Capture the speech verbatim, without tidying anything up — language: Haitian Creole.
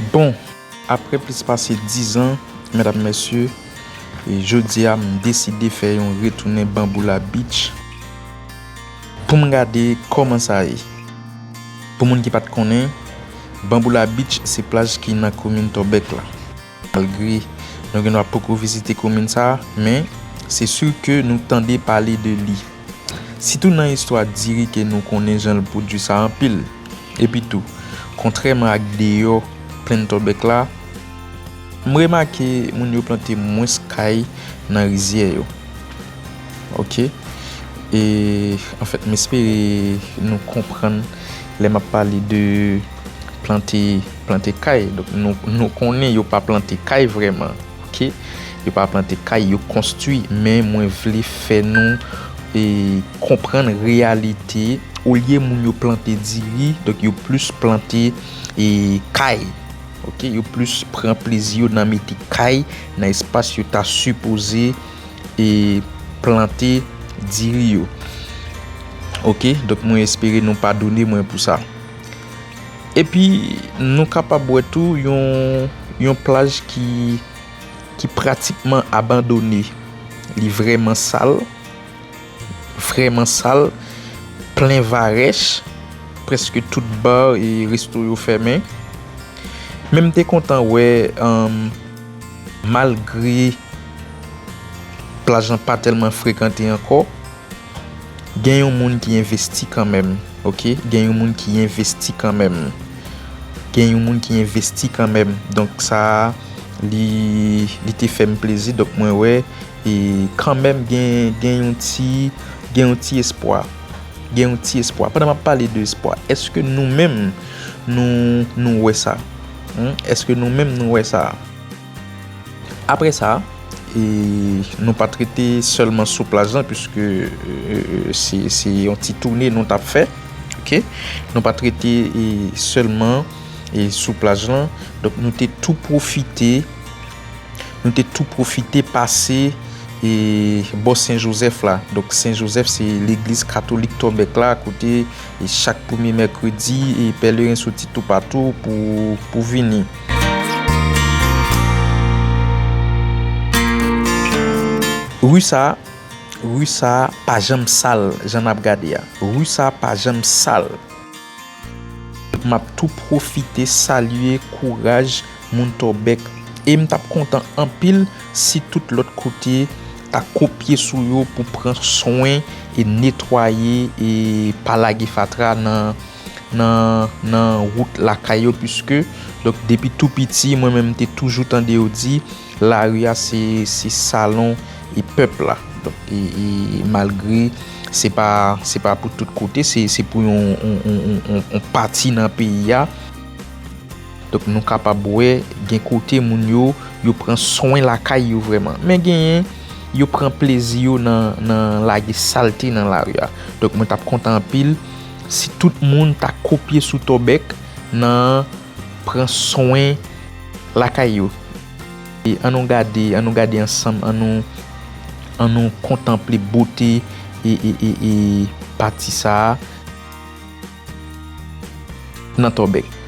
Bon, apre plis pase dizan, medam, mesye, e jodi a m deside fè yon retounen Bamboula Beach pou m gade kòman sa ye. Pou moun ki pa t konnen, Bamboula Beach se plaj ki nan komin Tòbèk la. Malgre nou gen dwa poko vizite komin sa a, men se si ke nou tande pale de li. Sitou nan istwa diri ke nou konnen jan l pwodui sa anpil. Epi tou, kontrèman ak deyò plenn Tòbèk la, m remake moun yo plante mwens kay nan rizyè yo. Oke? E, anfèt, m espere nou konprann lè m ap pale de plante, plante kay. Donk, nou, nou konnen yo pa plante kay vrèman. Oke? Yo pa plante kay, yo konstwi, men mwen vle fè nou, e, konprann reyalite. Olye moun yo plante diri, donk yo plis plante, e, kay. Oke? Yo plis pran plezi yo nan mete kay nan espas yo ta sipoze, e, plante diri yo. Oke? Donk, mwen espere nou padone mwen pou sa. Epi, nou kapab wè tou yon, yon plaj ki, ki pratikman abandone. Li vrèman sal, vrèman sal, plen varèch, prèske tout ba e resto yo fèmen. Men m te kontan wè, um, malgre plaj lan pa tèlman frekante ankò, gen yon moun ki envesti kanmenm, oke? Gen yon moun ki envesti kanmenm. Gen yon moun ki envesti kanmenm. Donk, sa a, li, li te fè m plezi. Donk, mwen wè, e kanmenm, gen, gen yon ti, gen yon ti espwa. Gen yon ti espwa. Pandan m ap pale de espwa, èske nou menm, nou, nou wè sa? Hmm? Èske nou menm, nou wè sa? Apre sa, e, nou pa t rete sèlman sou plaj lan, piske, e, e, se, se yon ti tounen nou t ap fè, oke? Nou pa t rete, e, sèlman, e, sou plaj lan. Donk, nou te tou pwofite, nou te tou pwofite pase, e, bò Sen Jozèf la. Donk, Sen Jozèf, se legliz katolik Tòbèk la, kote, e, chak premye mèkredi, e, pèleren soti toupatou pou, pou vini. Ri sa, ri sa pa janm sal, jan n ap gade a. Ri sa pa janm sal. M ap tou pwofite salye kouraj moun Tòbèk. E m t ap kontan anpil si tout lòt kote ta kopye sou yo pou pran swen e netwaye e pa lage fatra nan, nan, nan wout lakay yo, piske, donk, depi tou piti, mwen menm, m te toujou tande yo di, lari a se, se salon e pèp la. Donk, e, e malgre se pa, se pa pou tout kote, se, se pou yon, yon, yon, yon, yon, yon pati nan peyi a. Donk, nou kapab wè gen kote moun yo, yo pran swen lakay yo vrèman. Men genyen, yo pran plezi yo nan, nan lage salte nan lari a. Donk, mwen t ap kontan anpil si tout moun ta kopye sou Tòbèk nan pran swen lakay yo. E ann nou gade, ann nou gade ansanm, ann nou, ann nou kontanple bote e, e, e, e pati sa a nan Tòbèk.